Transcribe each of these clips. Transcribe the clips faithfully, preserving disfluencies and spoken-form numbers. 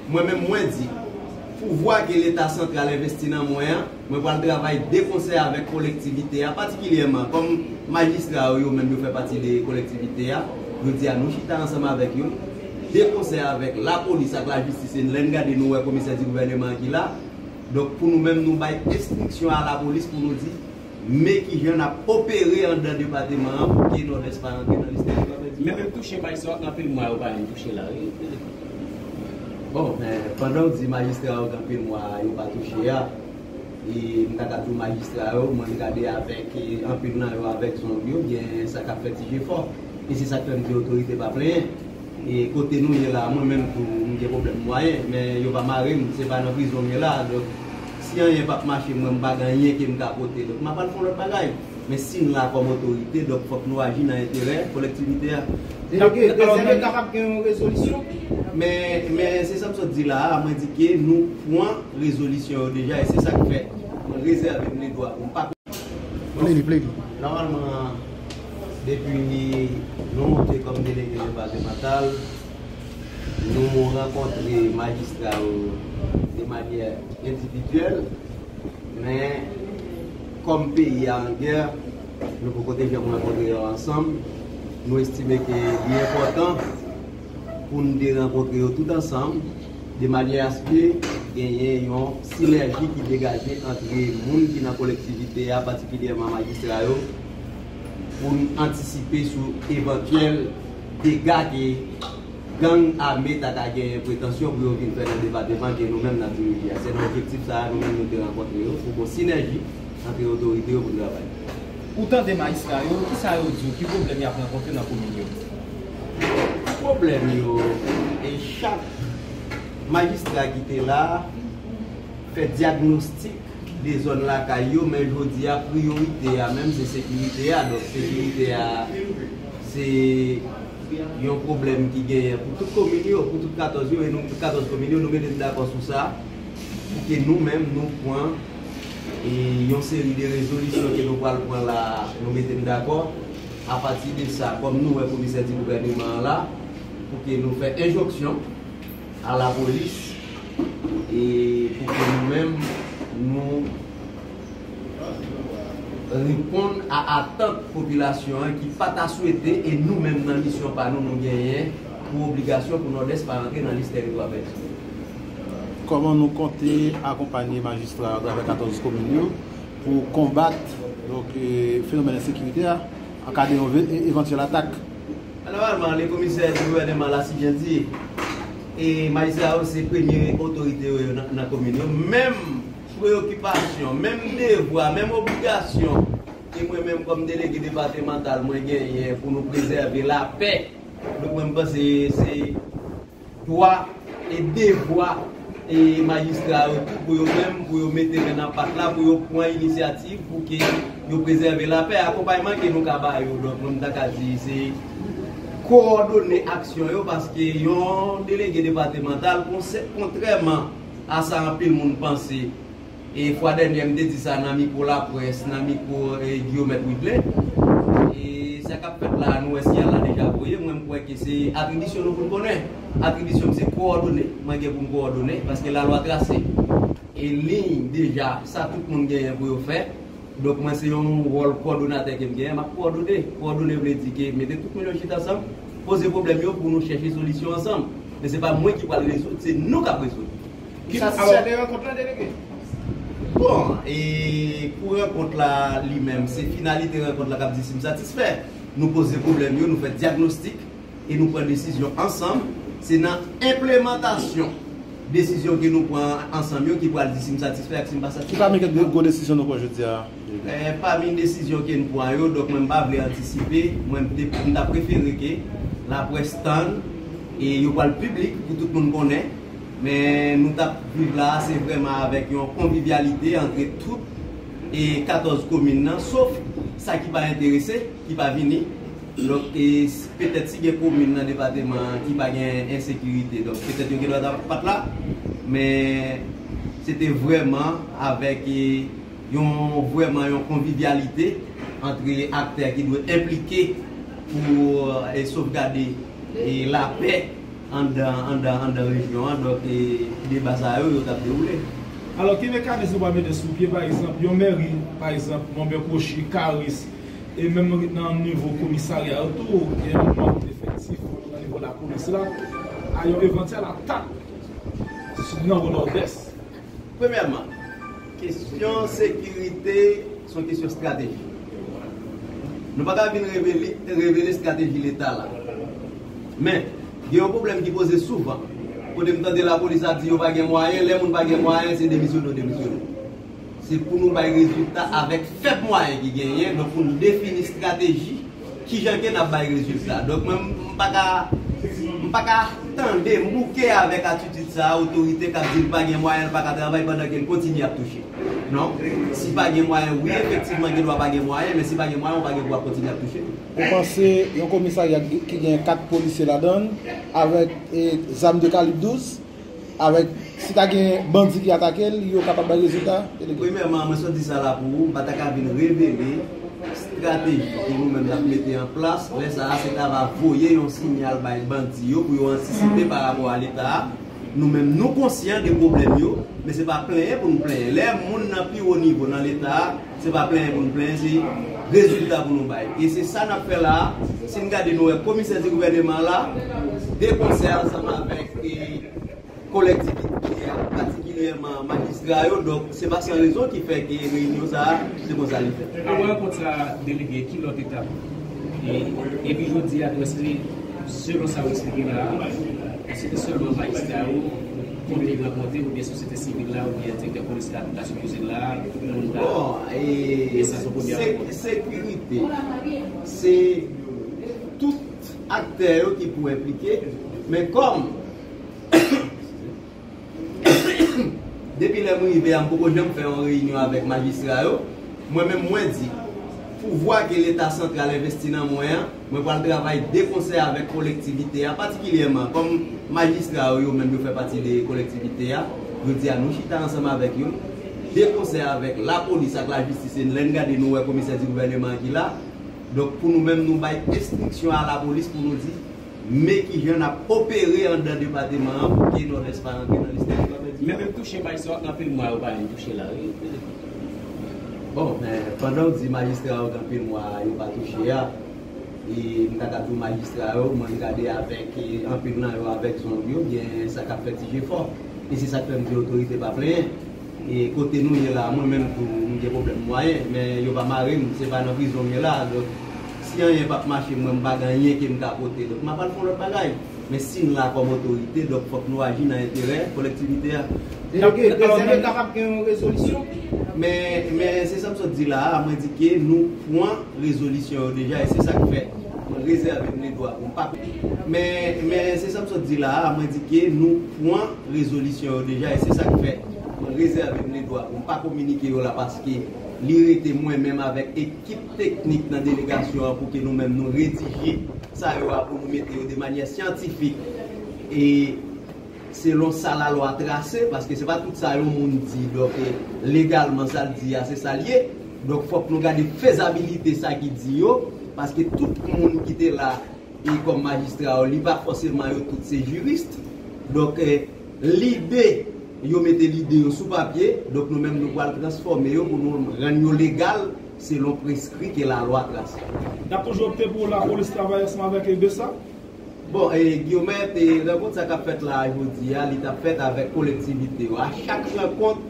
Mwen menm, mwen di, pouvwa ke Leta santral envesti nan mwen an, mwen pral travay de konsè avèk kolektivite a, patikilyèman, kòm majistra yo, yo menm yo fè pati de kolektivite a, jodi a nou chita ansanm avèk yo, de konsè avèk lapolis ak lajistis, e lè n gade nou wè komisè di gouvèneman an ki la, donk pou nou menm nou bay enstriksyon a lapolis pou nou di, men kijan n ap opere anndan depatman an pou ke Nòdès pa rantre nan lis teritwa pèdi. Men menm touche majistra yo, gen anpil mwa yo pa menm touche la, wi. Bon, men pandan w di majistra yo gen anpil mwa yo pa touche a, e m ta ka di w majistra yo, mwen m gade avèk, e, anpil nan yo avèk zong yo, gen sa k ap fè ti jefò. E se sa k fè m di otorite pa plenyen. E kote nou ye la, mwen menm tou, m gen pwoblèm mwayen, men yo pa mare m, se pa nan prizon m ye la. Donk, si anyen p ap mache, mwen m pa gen anyen ke m ka pote. Donk, m ap al fè yon lòt bagay. Men si n la kòm otorite, donk fòk nou aji nan enterè kolektivite a. Delege, N ap, n ap, N ap, Dezève kapab gen yon rezolisyon? Men, men se sa m sot di la a, mwen di ke nou pran rezolisyon yo deja, e se sa k fè mwen rezève m ledwa pou m pa Play li, play li. Nòmalman, depi nou monte kòm delege depatmantal, nou rankontre majistra yo de manyè endividyèl, men kòm peyi a an gè, nou poko te janm rankontre yo ansanm. Nou estime ke li enpòtan pou n te rankontre yo tout ansanm, de manyè aske genyen yon sinèji ki degaje ant moun ki nan kolektivite a, patikilyèman majistra yo, pou n antisipe sou evantyèl dega ke gang ame ta ka genyen pretansyon pou yo vin fè nan depatman ke nou menm n ap dirije a. Se nan objektif sa a nou menm nou te rankontre yo, pou gon sinèji ant otorite yo pou n travay. Ou tande majistra yo, kisa yo di w, ki pwoblèm y ap rankontre nan komin yo? Pwoblèm yo, e chak majistra ki te la fè dyagnostik de zòn lakay yo, men jodi a, priyorite a menm se sekirite a. Donk, sekirite a, se yon pwoblèm ki genyen pou tout komin yo, pou tout katòz yo, e nou, tout katòz komin yo, nou mete n dakò sou sa, pou ke nou menm, nou pran, e, yon seri de rezolisyon ke nou pral pran la, nou mete n dakò. Apati de sa, kòm nou wè komisè di gouvèneman an la, pou ke nou fè enjonksyon a lapolis, e pou ke nou menm, nou reponn a atant popilasyon an ki pa ta swete, e nou menm nan misyon pa nou, nou genyen pou obligasyon pou Nòdès pa rantre nan lis tèritwa pèdi. Kòman nou konte akonpanye majistra yo atravè katòz komin yo pou konbat, donk, e, fenomèn ensekirite a, an ka de yon ve-, e, evantyèl atak? Nòmalman, le komisè di gouvèneman la si byen di, e majistra yo se premye otorite yo ye nan, nan komin yo. Menm preyokipasyon, menm devwa, menm obligasyon ke mwen menm kòm delege depatmantal mwen genyen pou nou prezève lapè. Donk mwen m panse se dwa e devwa e majistra yo tou pou yo menm, pou yo mete men nan pat la, pou yo pran inisyativ pou ke yo prezève lapè. Akonpayman ke nou ka ba yo, donk mwen m ta ka di se kowòdone aksyon yo, paske yon delege depatmantal konsè-, kontrèman a sa anpil moun panse, e fwa dènyè m te di sa nan mikwo laprès, nan mikwo, e, Guillaume Widley. E sa k ap fèt la, nou wè siyal la deja voye. Mwen, m kwè ke se atribisyon nou pou n konnen. Atribisyon m se kowòdone. Mwen gen pou m kowòdone, paske lalwa trase e liy deja sa tout moun genyen pou yo fè. Donk, mwen se yon wòl kowòdonatè ke m genyen, m ap kowòdone. Kowòdone vle di ke mete tout moun yo chita ansanm, poze pwoblèm yo pou nou chèche solisyon ansanm. Men se pa mwen ki pral rezoud, se nou k ap rezoud. Ki sa, sa de rankont la, delege? Bon, e pou rankont la li menm, se finalite rankont la k ap di si m satisfè. Nou poze pwoblèm yo, nou fè dyagnostik, e nou pran desizyon ansanm. Se nan enplemantasyon desizyon ke nou pran ansanm yo ki pral di si m satisfè ak si m pa satisfè. Ki pami kèk gwo desizyon nou pran jodi a? Eh, pami desizyon ke n pran yo, donk mwen m pa vle antisipe, mwen m te, m ta prefere ke laprès tann, e yo pral piblik pou tout moun konnen, men nou t ap viv la a, se vrèman avèk yon konvivyalite antre tout e katòz komin nan, sof sa ki pa enterese, ki pa vini. Donk, e, s-, petèt si gen komin nan depatman an ki pa gen ensekirite, donk petèt yo gen dwa ta pat la, men se te vrèman avèk, e, yon, vrèman yon konvivyalite antre aktè ki dwe enplike pou, e, sovgade, e, lapè anndan, anndan, anndan rejyon an, donk, e, deba sa yo, yo t ap dewoule. Alò, ki mekanis nou pral mete sou pye, pa egzanp, yon mèri, pa egzanp, Monbè Kwochi, Karis, e menm nan nivo komisarya yo tou, gen yon mank efektif nan nivo lapolis la, a yon evantyèl atak nan Nòdès? Premyèman, kesyon sekirite se yon kesyon estratejik. Nou pa ka vin revele, revele estrateji Leta la. Men, gen yon pwoblèm ki poze souvan. Kote m tande lapolis ap di yo pa gen mwayen, lè moun pa gen mwayen, se demisyone yo demisyone. Se pou nou bay rezilta avèk fèb mwayen ki genyen, donk pou nou defini estrateji kijan ke n ap bay rezilta. Donk, mwen, m pa ka, m pa ka tande, m bouke avèk atitid sa a, otorite k ap di l pa gen mwayen, l pa ka travay, pandan ke l kontinye ap touche. Non. Si pa gen mwayen, wi, efektivman, gen dwa pa gen mwayen, men si pa gen mwayen, ou pa gen dwa kontinye ap touche. Ou panse yon komisarya ki gen kat polisye ladan l, avèk, e, zam de kalib douz, avèk, si ta gen bandi ki atake l, yo kapab bay rezilta? Premyèman, mwen sot di sa la pou ou, m pa ta ka vin revele estrateji ke nou menm n ap mete an plas. Lè sa a, se ta va voye yon siyal bay bandi yo pou yo antisipe pa rapò a Leta a. Nou menm, nou konsyan de pwoblèm yo, men se pa plenyen pou nou plenyen. Lè moun nan pi wo nivo nan Leta a, se pa plenyen pou nou plenyen, se rezilta pou nou bay. E se sa n ap fè la a. Si n gade, nou wè komisè di gouvèneman la, de konsè ansanm avèk, e, kolektivite a, patikilyèman majistra yo. Donk, se pa san rezon ki fè ke reyinyon sa a, se konsa li fèt. Apre rankont sa a, delege, ki lòt etap? E, epi jodi a, tou, èske, selon sa w eksplike la a, èske se sèlman majistra yo ki te rankontre, oubyen sosyete sivil la, oubyen direktè polis la, ki ta sipoze la, pou moun ta... Bon, e, gen sa, se yon premye se-, rankont. Sekirite, se tout aktè yo ki pou enplike, men kòm Depi lè m rive a, m poko janm fè yon reyinyon avèk majistra yo. Mwen menm, mwen di, pouvwa ke Leta santral envesti nan mwen an, mwen pral travay de konsè avèk kolektivite a, patikilyèman, kòm majistra yo, yo menm, yo fè pati de kolektivite a. Jodi a, nou chita ansanm avèk yo, de konsè avèk lapolis ak lajistis, e lè n gade, nou wè komisè di gouvèneman an ki la. Donk, pou nou menm, nou bay enstriksyon a lapolis pou nou di, men kijan n ap opere anndan depatman an pou ke Nòdès pa rantre nan liste. Men menm touche majistra yo gen anpil mwa yo pa menm touche la, wi. Bon, men pandan w di majistra yo gen anpil mwa yo pa touche a, e m ta ka di w majistra yo, mwen m gade avèk, e, anpil nan yo avèk zong yo, gen sa k ap fè ti jefò. E se sa k fè m di otorite pa plenyen. E kote nou ye la, mwen menm tou, m gen pwoblèm mwayen, men yo pa mare m, se pa nan prizon m ye la. Donk, si anyen p ap mache, mwen, m pa gen anyen ke m ka pote. Donk, m ap al fè yon lòt bagay. Men si n la kòm otorite, donk, fòk nou aji nan enterè kolektivite a. Delege, dezyèm etap ap gen yon rezolisyon? Men, men se sa m sot di la a, mwen di ke nou pran rezolisyon yo deja, e se sa k fè mwen rezève m ledwa pou m pa... Men, men se sa m sot di la a, mwen di ke nou pran rezolisyon yo deja, e se sa k fè mwen rezève m ledwa pou m pa kominike yo la, paske li rete mwen menm avèk ekip teknik nan delegasyon an pou ke nou menm nou redije sa yo a, pou nou mete yo de manyè syantifik e selon sa lalwa trase, paske se pa tout sa yon moun di, donk, e, legalman, sa l di a, se sa l ye. Donk, fòk nou gade fezabilite sa ki di yo, paske tout moun ki te la e kòm majistra yo, li pa fòseman yo tout se jiris. Donk, e, lide, yo mete lide yo sou papye, donk nou menm nou pral transfòme yo pou nou rann yo legal selon preskri ke lalwa trase. N ap toujou opte pou lapolis travay ansanm avèk, e, BSAP? Bon, e, Guillaumet, e, rankont sa k ap fèt la a jodi a, li t ap fèt avèk kolektivite yo. A chak rankont,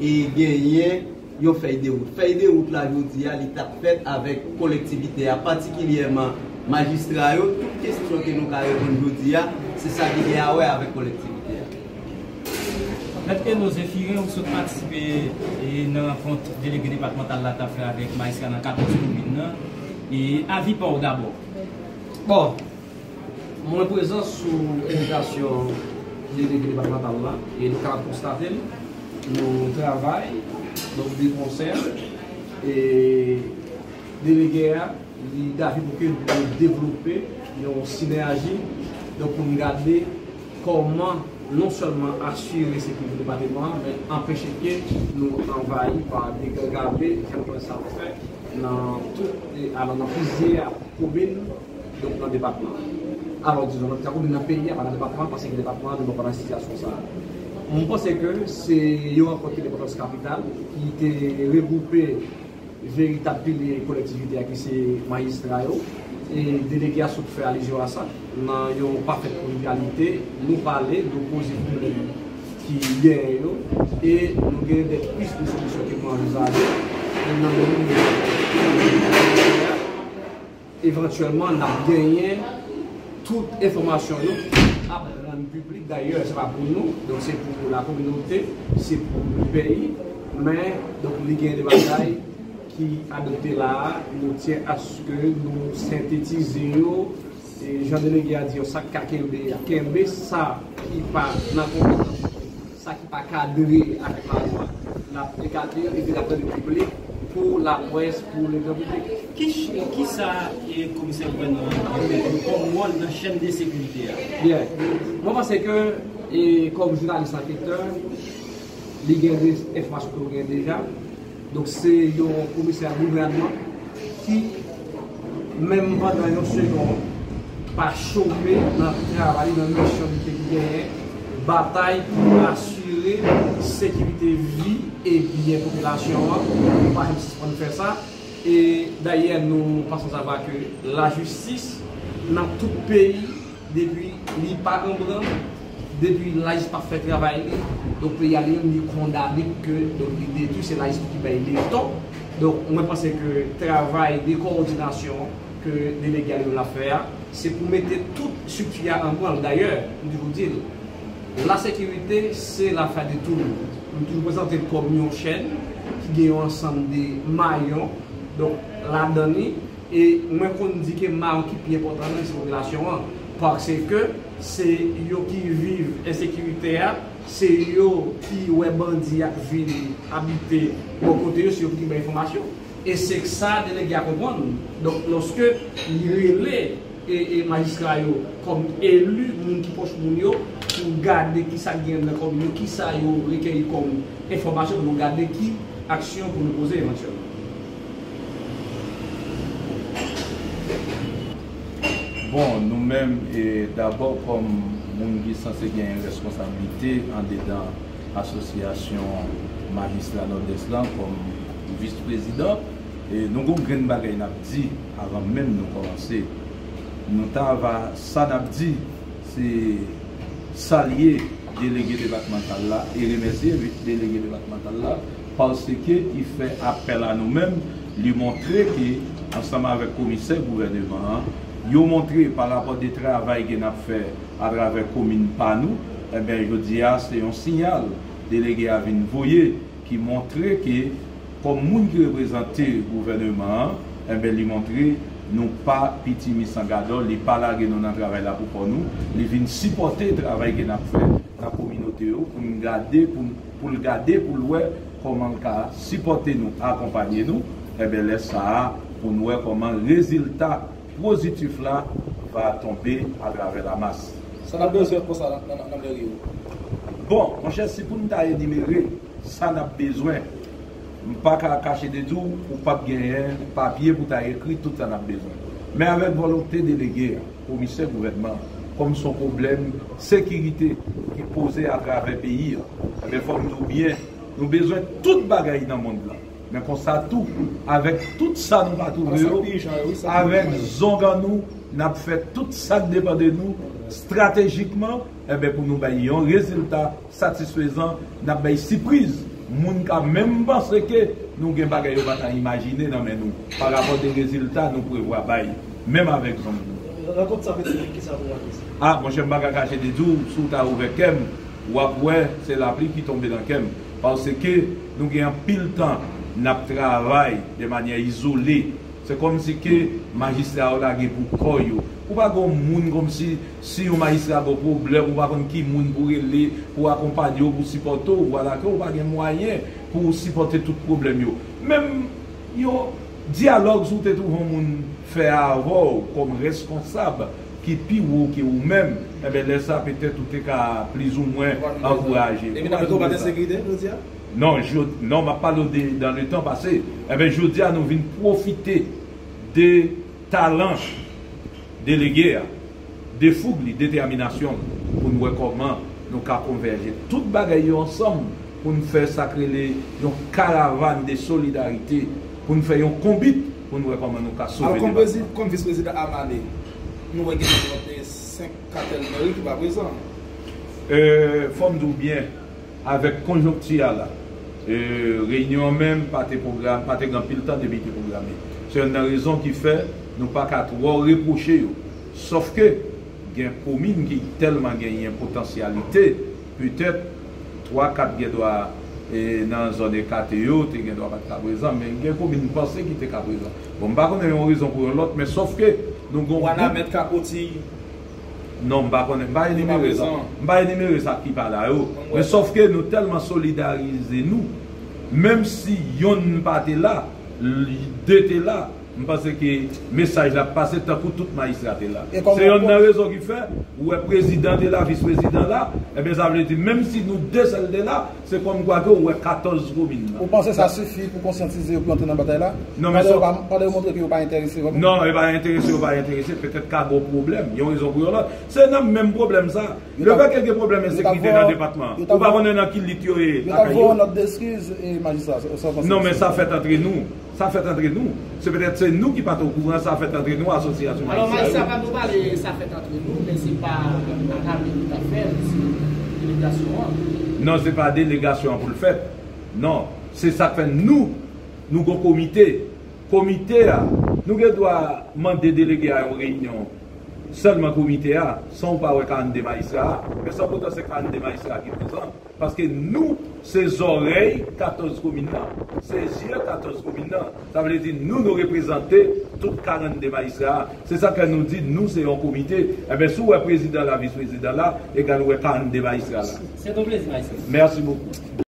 e, genyen yon fèy de wout. Fèy de wout la jodi a, li t ap fèt avèk kolektivite a, patikilyèman majistra yo. Tout kesyon ke nou ka reponn jodi a, se sa ki gen a wè avèk kolektivite a. Mèt Eno Zephirin, ou sot patisipe, e, nan rankont delege depatmantal la t ap fè avèk majistra nan katòz komin nan. E avi pa w dabò? Bon, mwen prezan sou envitasyon delege depatmantal la, e nou kapab konstate l, nou travay, donk, de konsè, e delege a, li davi pou ke nou devlope yon sinèji, donk, pou n gade kòman non sèlman asire sekirite depatman an, men anpeche ke nou anvayi pa degregabe, jan nou konn sa fè nan tout, e, alò, nan plizyè komin, donk, nan depatman an. Alò, dizon, nan lòt komin nan peyi a, pa nan depatman an, paske depatman an, nou pa nan sitiyasyon sa a. Mwen panse ke se yon rankont ki te pran nan kapital, ki te regwoupe veritab pilye kolektivite a, ki se majistra yo. E delege a sot fè alizyon a sa. Nan yon pafèt konvivyalite, nou pale, nou poze pwoblèm ki genyen yo, e nou genyen de pis de solisyon ke nou anvizaje. E nan men nou, evantyèlman, n ap genyen tout enfòmasyon yo ki ap rann piblik. Dayè, se pa pou nou, donk se pou la kominote, se pou le peyi. Men, donk, li gen de bagay ki adopte la a, nou tyen aske nou sentetize yo, e jan delege a di yo, sa k ka kenbe a, kenbe, sa ki pa nan konpetans, sa ki pa kadre avèk lalwa, n ap ekate yo epi n ap rande piblik pou laprès, pou le gran piblik. Ki ch-, ki sa e komisè gouvènman an gen kòm wòl nan chèn de sekirite a? Byen. Mwen panse ke, e, kòm jounalis anketè, li gen de enfòmasyon ke w gen deja. Donk, se yon komisè gouvènman ki, menm pandan yon segonn, pa chome nan travay, nan misyon li te genyen, batay pou asire sekirite vi e byen popilasyon an. Nou pa janm sispann fè sa. E dayè, nou pa san savwa ke lajistis nan tout peyi, depi li pa anbrann, depi lajistis pa fè travay li, donk peyi a li menm li kondane ke, donk li detwi, se lajistis ki bay leton. Donk mwen panse ke travay de kowòdinasyon ke delege a li menm l ap fè a, se pou mete tout estrikti a an branl. Dayè, m toujou di l, lasekirite se lafè de tout moun. M toujou prezante l kòm yon chèn ki gen yon ansanm de mayon, donk ladan li, e mwen konn di ke mayon ki pi enpòtan nan se popilasyon an, paske se yo ki viv ensekirite a, se yo ki wè bandi ap vin abite bò kote yo, se yo ki bay enfòmasyon. E se sa delege a konprann. Donk, lòske li rele e, e majistra yo kòm eli, moun ki pwòch moun yo, pou gade kisa k gen nan komin yo, kisa yo rekeyi kòm enfòmasyon, pou nou gade ki aksyon pou nou poze evantyèlman. Bon, nou menm, e, dabò, kòm moun ki sanse gen responsablite andedan Asosyasyon Majistra Nòdès lan, kòm vis prezidan, e, nou gon grenn bagay n ap di avan menm nou kòmanse. Nou ta va, sa n ap di, se salye delege depatmantal la e remèsye delege depatmantal la, paske li fè apèl a nou menm, li montre ke, ansanm avèk komisè gouvèneman an, yo montre pa rapò de travay ke n ap fè atravè komin pa nou, enben, jodi a, se yon siyal delege a vin voye ki montre ke, kòm moun ki reprezante gouvèneman an, enben, li montre nou pa pitimi san gadò, li pa lage nou nan travay la pou kò nou, li vin sipòte travay ke n ap fè nan kominote yo, pou n gade, pou n, pou l gade, pou l wè kòman l ka sipòte nou, akonpanye nou, enben, lè sa a, pou n wè kòman rezilta pozitif la va tonbe atravè lamas. Sa n ap bezwen konsa nan, nan, nan meri yo? Bon, monchè, si pou n ta enimere sa n ap bezwen, m pa ka kache de di w, ou p ap genyen papye pou ta ekri tout sa n ap bezwen. Men avèk volonte delege a, komisè gouvènman, kòm se yon pwoblèm sekirite ki poze atravè peyi a, enben, fòk nou byen, nou bezwen tout bagay nan mond lan. Men konsa tou, avèk tout sa nou pa twouve yo, avèk zong an nou, n ap fè tout sa k depann de nou, estratejikman, enben, pou nou bay yon rezilta satisfezan, n ap bay sipriz moun ka menm panse ke nou gen bagay yo pa ta imajine nan men nou, pa rapò de rezilta nou prevwa bay, menm avèk zong nou. Rankont sa, petèt, ki sa pou w apre sa? A, monchè, m pa ka kache de di w, si w ta ouvè kè m, w ap wè se lapli ki tonbe nan kè m. Paske nou gen anpil tan n ap travay de manyè izole. Se kòmsi ke majistra yo lage pou kò yo. Ou pa gen yon moun kòmsi, si yon majistra gen yon pwoblèm, ou pa konn ki moun pou rele, pou akonpanye w, pou sipòte w. Vwala ke ou pa gen mwayen pou w sipòte tout pwoblèm yo. Menm yon dyalòg, si w te twouve yon moun fè avè w kòm reskonsab ki pi wo ke ou menm, enben, lè sa, petèt, ou te ka plizoumwen ankouraje. Epi n ap mete w pa nan sekirite, jodi a? Non, jodi, non, m ap pale w de dans le temps passé. Enben, jodi a, nou vin pwofite de talan delege a. de foug li, detèminasyon l, pou n wè kòman nou ka konvèje tout bagay yo ansanm, pou n fè sa k rele yon karavàn de solidarite, pou n fè yon konbit, pou n wè kòman nou ka sove depatman. Alò, kòm prezi-, kòm vis prezidan Amane, nou wè gen trannsenk katèl mèri ki pa prezan. Euh, fò m di w byen, avèk konjonkti a la, euh, reyinyon an menm pa te pwogram-, pa te gen anpil tan depi te pwograme. Se youn nan rezon ki fè nou pa ka twò repwoche yo. Sòf ke gen komin ki tèlman genyen potansyalite, petèt twa kat gen dwa, e, nan zòn ekate yo, te gen dwa pa t ka prezan, men gen komin m panse ki te ka prezan. Bon, m pa konnen yon rezon pou yon lòt, men sòf ke nou gen yon gwoup. Wanament, Kapotiy. Non, m pa konnen, m pa enimere sa. M pa enimere sa ki pa la yo. Men sòf ke nou tèlman solidarize nou, menm si yonn pa te la, de te la, m panse ke mesaj la pase tankou tout majistra te la. Se youn nan rezon ki fè, ou wè prezidan te la, vis prezidan la, ebyen sa vle di, menm si nou de sèl te la, se kòmkwa ke ou wè katòz komin nan. Ou panse sa sifi pou konsyantize yo pou antre nan batay la? Non, men pandan yo pa, pandan yo montre ke yo pa enterese vrèman? Non, yo pa enterese, yo pa enterese, petèt ka gen pwoblèm, yon rezon pou yon lòt. Se nan menm pwoblèm sa. Lefètke gen pwoblèm ensekirite nan depatman an, ou pa konnen nan ki lit yo ye lakay yo. Yo t ap voye yon nòt deskiz, e, majistra, sa w panse? Non, men sa fèt antre nou. Sa fèt antre nou. Se petèt se nou ki pa t okouran, sa fèt antre nou, asosyasyon majistra yo. Alò, majistra, pa nou pale sa fèt antre nou, men se pa Amane ki t ap fè l, se delegasyon an. Non, se pa delegasyon an pou l fèt. Non, se sa k fè nou, nou gon komite. Komite a, nou gen dwa mande delege a yon reyinyon sèlman komite a, san ou pa wè karannde majistra a, men san poutan se karannde majistra ki prezan, paske nou se zòrèy katòz komin nan, se zye katòz komin nan. Sa vle di nou, nou reprezante tout karannde majistra a. Se sa k fè nou di nou se yon komite. Enben, si w wè prezidan la, vis prezidan la, egal ou wè karannde majistra la. Se yon plezi, majistra. Mèsi bokou.